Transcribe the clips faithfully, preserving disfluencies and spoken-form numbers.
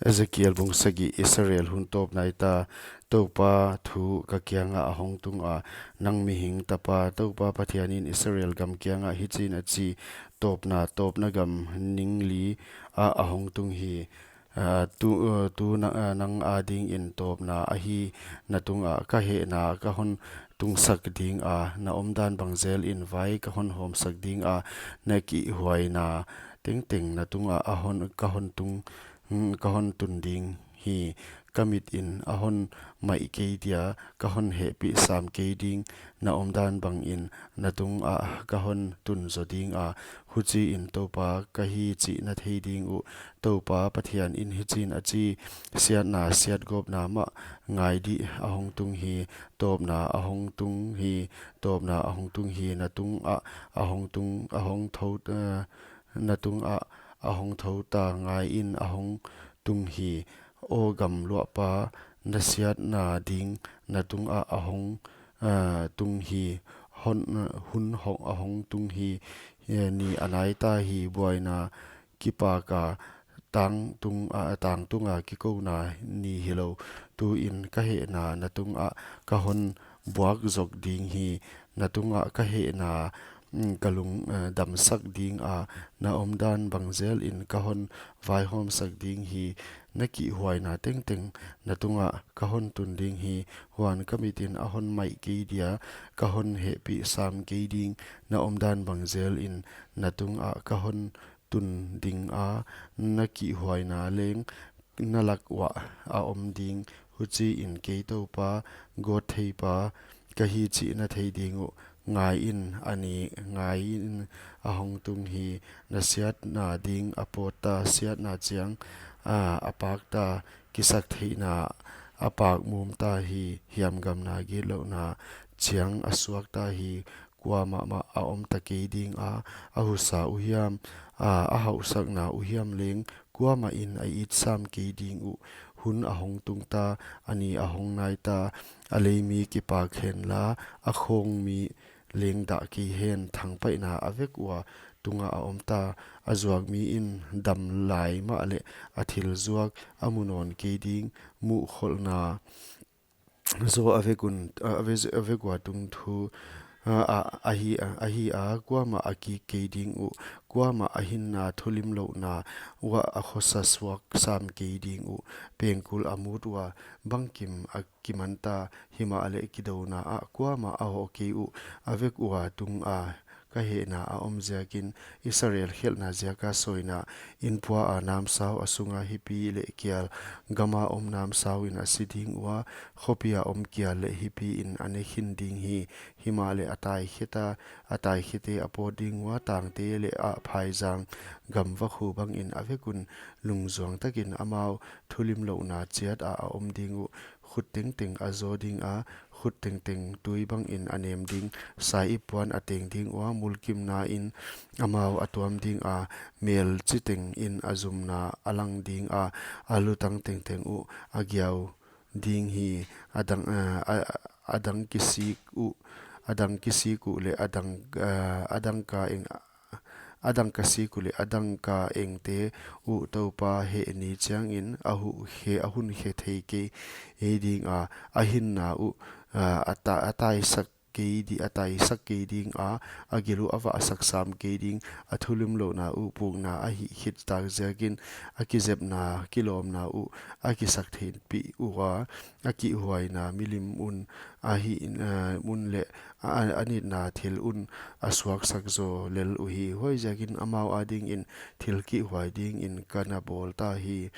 Ezekiel bung sagih. Israel hun tawpna i ta, Toupa thu ka kiangah a hong tung a, nang mihing tapa, Toupa Pathianin Israel gam kiangah hichiin a chi: Tawpna, tawpna gam ning li ah a hong tung hi. Ah, tu, ah, tu na, ah, nang adingin tawpna ahi, na tungah ka hehna ka hon tungsak ding a, na omdan bang zelin vai ka hon hawmsak ding a, na kihhuaina tengteng na tungah a hon, ka hon tung, hmm, ka hon tun ding hi. Ka mitin a hon maih kei dia, ka hon hehpih sam kei ding, na omdan bangin na tungah ka hon tun zo ding a, huchiin Toupa ka hi chih na thei ding uh. Toupa Pathianin hichiin a chi: Siatna, siatgawpna mah ngai ding a hong tung hi. Tawpna a hong tung hi, tawpna a hong tung hi, na tungah a hong tung, a hong thou, eh, na tungah a hong thou ta, ngaiin a hong tung hi. Aw gam luahpa, na siatna ding na tungah a hong, ah, tung hi. Hon, hun hong, a hong tung hi. Eh, ni a nai ta hi, buaina kipaka tang tung, ah, tang tunga kikouna ni hilou. Tuin ka hehna na tungah ka hon buak zok ding hi. Na tungah ka hehna, mm, ka lung, eh, damsak ding a, na omdan bang zelin ka hon vaihawmsak ding hi. Na kihhuaina tengteng na tungah ka hon tun ding hi. Huan ka mitin a hon maih kei dia, ka hon hehpih sam kei ding, na omdan bang zelin na tungah ka hon tun ding a, na kihhuaina leng na lak uah a om ding. Huchiin kei Toupa, Gawttheipa ka hi chih na thei ding uh. Ngaiin, a ni, ngaiin a hong tung hi. Na siatna ding a pawt ta, siatna chiang, ah, a pak ta, kisaktheihna a pak mum ta hi. Hiamgamna gitlouhna chiang a suak ta hi. Kuamah mah a om ta kei ding a, a husa uh hiam, a, a hauhsakna uh hiam leng kuamahin a it sam kei ding uh. Hun a hong tung ta, a ni a hong nai ta, a lei mi kipak henla, a khawng mi leng dah kei hen. Thangpaihna a vek ua tungah a om ta, a zuak miin dam lai mahleh a thil zuak a mu nawn kei ding. Muhkholhna zaw a vek un, a, a ve-, a vek ua tung thu, a, a, ahi, a, ahi a, kuamah a kik kei ding uh. Kuamah a hinna thulimlouhna uah a khosa suak sam kei ding uh. Pengkul a mut ua bangkim a kiman ta, himahleh kidouna ah kuamah a hoh kei uh. A vek ua tunga ka hehna a om ziakin, Israel khelhna ziaka sawina, inpua a namsau a sunga hipi leh kial, gama om namsauin a si ding ua, khopia om kial leh hipiin a ne khin ding hi. Himahleh a tai kheta, a tai khete a pawt ding ua, tangte leh a phaizang gam vakhu bangin a vek un. Lungzuang takin amau thulimlouhna chiat ah a om ding uh. Khut tengteng a zaw ding a, khut tengteng tui bangin a nem ding. Sai-ip puan a teng ding ua, mulkimnain amau a tuam ding a, mel chitengin a zumna a lang ding a, a lutang tengteng uh a giau ding hi. A dang, a, a, a dang kisik uh, a dang kisik uh leh a dang, a, a dangka eng, a dangka sik uh leh a dangka engte uh Toupa heh ni chiangin a hu khe, a hun khe thei kei ding a, a hinna uh, a, a ta, a taisak kei di, a taisak kei ding a, a gil uh a vahsak sam kei ding. A thulimlouhna uh pukna a hih khit tak ziakin, a kizepna, kilawmna uh a kisaktheihpih ua, a kihhuaina milim un, a hih, a, un leh a, a, a nitna thil un a suaksak zaw lel uhi. Huaiziakin amau adingin thil kihhuai dingin ka na bawl ta hi.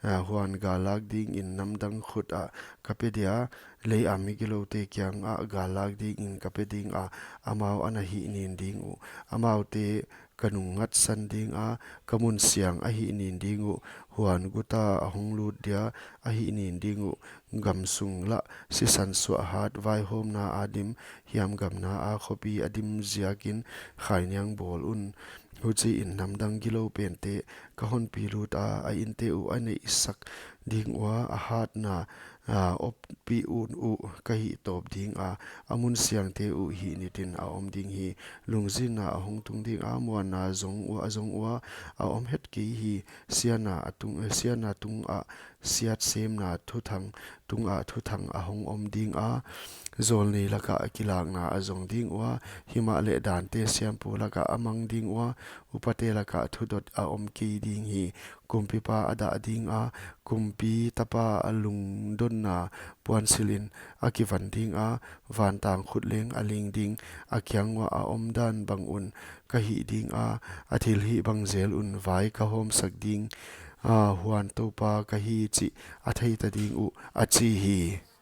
A, huan gal lak dingin namdang khut ah ka pe dia, lei a mi giloute kiangah gal lak dingin ka pe ding a, amau a na hihnin ding uh. Amaute ka nungngatsan ding a, ka mun siang a hihnin ding uh. Huan guta a hong lut dia a hihnin ding uh. Gamsung lah sisan suah hat, vaihawmna a dim, hiamgamna a khopi a dim ziakin khainiang bawl un. Huchiin namdang gilou pente ka honpi luta, a inte uh a neihsak ding ua, a hatna, a, oppih un uh ka hihtawpding a, a mun siangte uh hihnitin a om ding hi. Lungzinna a hongtung ding a, muanna zong ua, a zong ua, a om het kei hi. Siatna a tung, siatna tungah siatsemna, thuthang tungah thuthang a hong om ding a, zawlnei lakah kilakna a zong ding ua, himahleh dante siampu lakah a mang ding ua, upate lakah thudot a om kei ding hi. Kumpipa a dah ding a, kumpi tapa a lungdonna puansilhin a kivan ding a, vantang khut leng a ling ding. A kiang uah a omdan bang un ka hih ding a, a thilhih bang zel un vai ka hawmsak ding a, huan Toupa ka hi chih a theita ding uh, a chi hi.